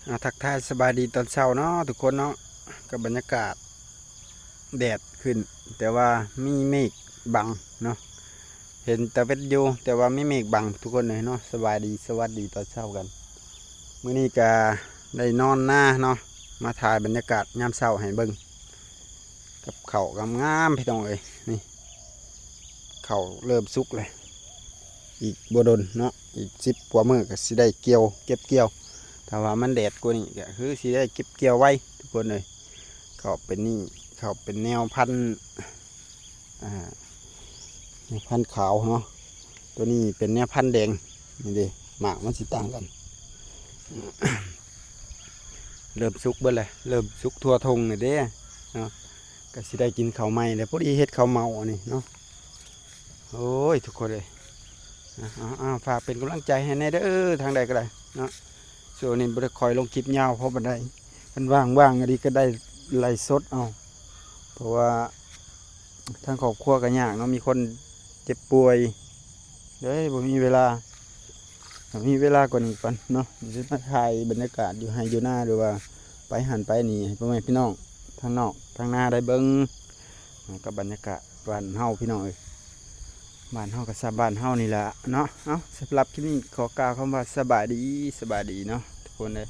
ອ່າ ທັກທາຍສະບາຍດີຕອນເຊົ້າເນາະທຸກຄົນເນາະ ກັບບັນຍາກາດແດດຂຶ້ນ ແຕ່ວ່າມີເມກບັງເນາະ ເຫັນຕາເວັນຢູ່ ແຕ່ວ່າມີເມກບັງທຸກຄົນເລີຍເນາະ. ສະບາຍດີ ສະຫວັດດີຕອນເຊົ້າກັນ. ມື້ນີ້ກະໄດ້ນອນນາເນາະ ມາຖ່າຍບັນຍາກາດຍາມເຊົ້າໃຫ້ເບິ່ງ ກັບເຂົ້າງາມໆ ພີ່ນ້ອງເອີຍ. ນີ້ ເຂົ້າເລີ່ມສຸກແລ້ວ ອີກບໍ່ດົນເນາະ ອີກສິບກວ່າມື້ກໍຊິໄດ້ກ່ຽວ ເກັບກ່ຽວ. ຖ້າວ່າມັນແດດກວ່ານີ້ກໍຄືຊິໄດ້ເກັບກ່ຽວໄວທຸກຄົນເອີຍ. ເຂົ້າເປັນນີ້ ເຂົ້າເປັນແນວພັນ ອ່າ ແນວພັນຂາວເນາະ ຕົວນີ້ເປັນແນວພັນແດງ. ນີ້ເດ້ ໝາກມັນຊິຕ່າງກັນ ເລີ່ມສຸກເບິດແລ້ວ ເລີ່ມສຸກທົ່ວທົ່ງແລ້ວເດ້ເນາະ. ກໍຊິໄດ້ກິນເຂົ້າໃໝ່ແລ້ວ ພໍດີເຮັດເຂົ້າເໝົາອັນນີ້ເນາະ. ໂອ້ຍ ທຸກຄົນເອີຍ ເອົາໆ ຝາກເປັນກຳລັງໃຈໃຫ້ແດ່ເດີ ທາງໃດກໍໄດ້ເນາະ. ຊ່ວງນີ້ບໍ່ໄດ້ຄ່ອຍລົງຄລິບຍາວພໍປານໃດ ຄັນວ່າງໆ ອີ່ຫຼີກໍໄດ້ໄລຟ໌ສົດເອົາ ເພາະວ່າທາງຄອບຄົວກໍຍາກເນາະ ມີຄົນເຈັບປ່ວຍ ເລີຍບໍ່ມີເວລາ. ຖ້າມີເວລາກວ່ານີ້ກ່ອນເນາະ ຊິມາຖ່າຍບັນຍາກາດຢູ່ໄຮ່ຢູ່ນາ ຫຼືວ່າໄປຫັ້ນໄປນີ້ ໃຫ້ພໍ່ແມ່ພີ່ນ້ອງທາງນອກທາງນາໄດ້ເບິ່ງ. ອ່າ ກັບບັນຍາກາດບ້ານເຮົາ ພີ່ນ້ອງເອີຍ ບ້ານເຮົາກໍຊຳບ້ານເຮົານີ້ແຫຼະເນາະ. ເອົາ ສຳລັບຄລິບນີ້ຂໍກ່າວຄຳວ່າສະບາຍດີ ສະບາຍດີເນາະທຸກຄົນເອີຍ.